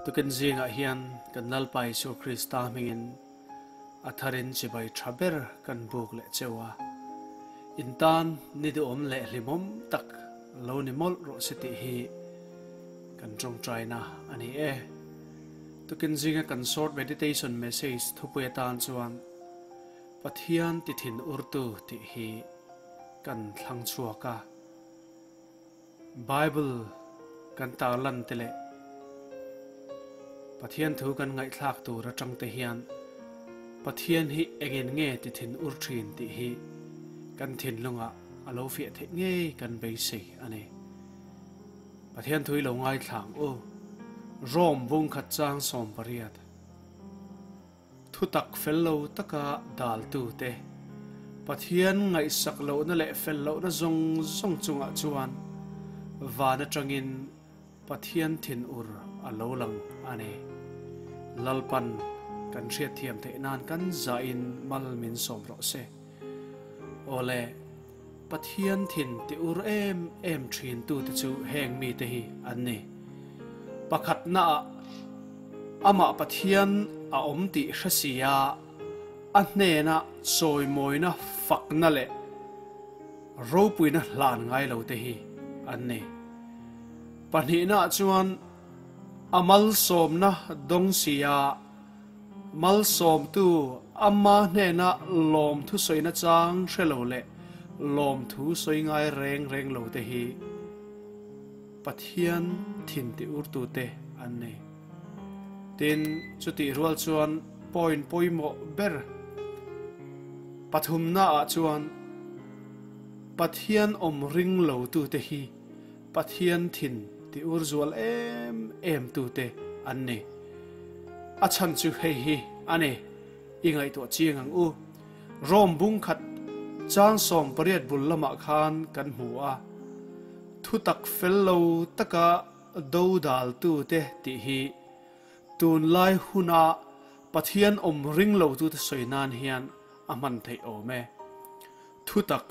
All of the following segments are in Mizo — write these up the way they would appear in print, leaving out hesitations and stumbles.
Tukin zingah hian kan Lalpa Isua Krista hmingin a tharin chibai tha ber kan buk leh cheu a. In tan ni duhawm leh hlimawm tak lo ni mawlh rawh se tih hi kan tawngtaina a ni e. Tukin zinga kan short meditation message thupui atan chuan Pathian ti thin urtu tih hi kan thlang chhuak a. Bible kan tarlan te leh Pathian thu kan ngaihthlak tur atang te hian Pathian hi engin nge ti thin ur thin tih hi kan thinlungah a lo fiah theih ngei kan beisei a ni. Pathian thu i lo ngaithla ang u. Rome bung khat chang 18. Thutak fel lo taka daltute Pathian ngaihsak lohna leh fel lohna zawng zawng chungah chuan van atangin Pathian thinur a lo lang a ni. Lalpan kan hriatthiam theih nan kan zahin mal min sawm rawh se. Awle, Pathian thin ti ur em em thin tute chu heng mite hi an ni. Pakhatnaah amah Pathian a awm tih hre si a, a hnena chawimawina fakna leh ropuina hlan ngai lo te hi an ni. Pahnihnaah chuan a malsawmna dawng si a, malsawmtu ama hnena lawmthu sawina chang hre lo leh lawmthu sawi ngai reng reng lo te hi Pathian thin ti urtute an ni. Tin, chutih rual chuan point pawimawh ber pathumnaah chuan Pathian awm ring lotute hi Pathian thin ti ur zual em em tute an ni. A chhan chu hei hi a ni, i ngaihtuah chiang ang u. Rome bung khat chang 18 bul lamah khan kan hmu a, thutak fel lo taka do daltute tih hi tunlai huna Pathian awm ring lotute sawi nan hian a hman theih awm e. Thutak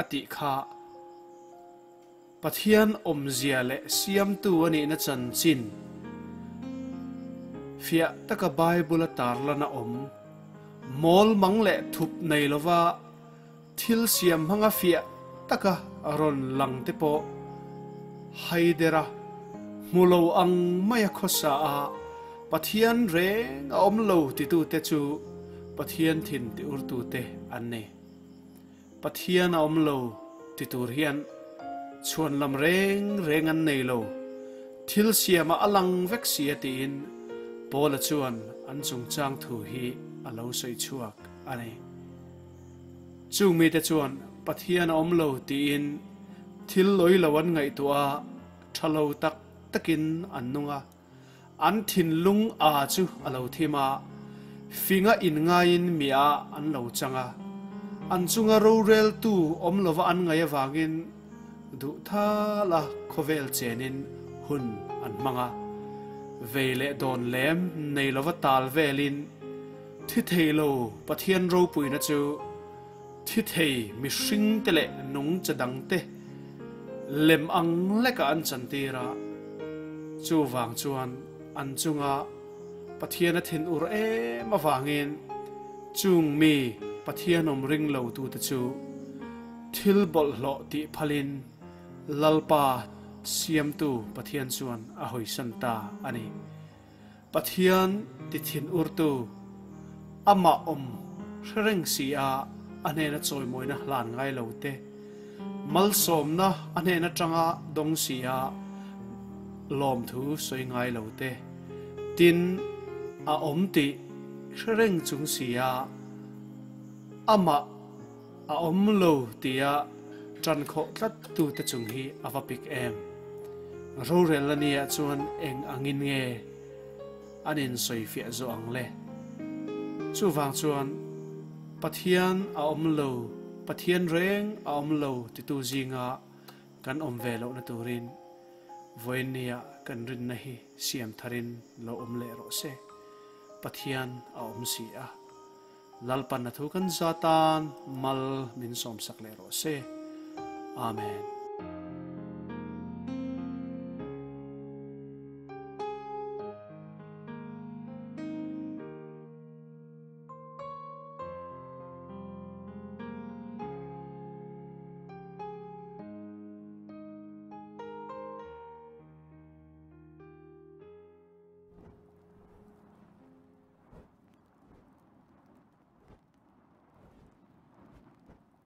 a tih kha Pathian awmzia leh siamtu a nihna chanchin fiah taka Bible a tarlan a awm. Mawl mang leh thup nei lova thil siam hmanga fiah taka rawn lang te pawh haidera hmu lo ang maia khawsa a Pathian reng a awm lo titute chu Pathian thin ti urtute an ni. Pathian a awm lo ti tur hian chhuan lam reng reng an nei lo, thil siamah a lang vek si a tiin Paula chuan an chungchang thu hi a lo sawi chhuak a ni. Chung mite chuan Pathian a awm lo tiin thil lawi lo an ngaihtuah a, tha lo tak takin an nung a. An thinlung a chu a lo thim a, finga inngaiin mi a an lo chang a. An chunga roreltu awm lova an ngaih avangin duh thal a khawvel chenin hun an hmang a. Vei leh dawn lem nei lova tal velin thi thei lo Pathian ropuina chu thi thei mihringte leh nungcha dangte lem ang lekah an chantir a, chuvang chuan an chunga Pathian a thinur em avangin chung mi Pathian awm ring lo tute chu thil bawlhhlawh tih phalin Lalpa siamtu Pathian chuan a hawisan ta a ni. Pathian ti thinurtu amah awm hre reng si a, a hnena chawimawina hlan ngai lo te, malsawmna a hnen atanga dawng si a, lawmthu sawi ngai lo te, tin a awm tih hre reng chung si a, amah a awm lo tia tan khawh tlat tute chung hi a va pik em. Rorel a nia chuan eng angin nge an in sawi fiah zawh ang le. Chuvang chuan Pathian a awm lo, Pathian reng a awm lo titu zinga kan awm ve lohna turin vawinia kan rinna hi siam tharin lo awm leh rawh se. Pathian a awm si a. Lalpan a thu kan zatan mal min sawmsak leh rawh se. Amen.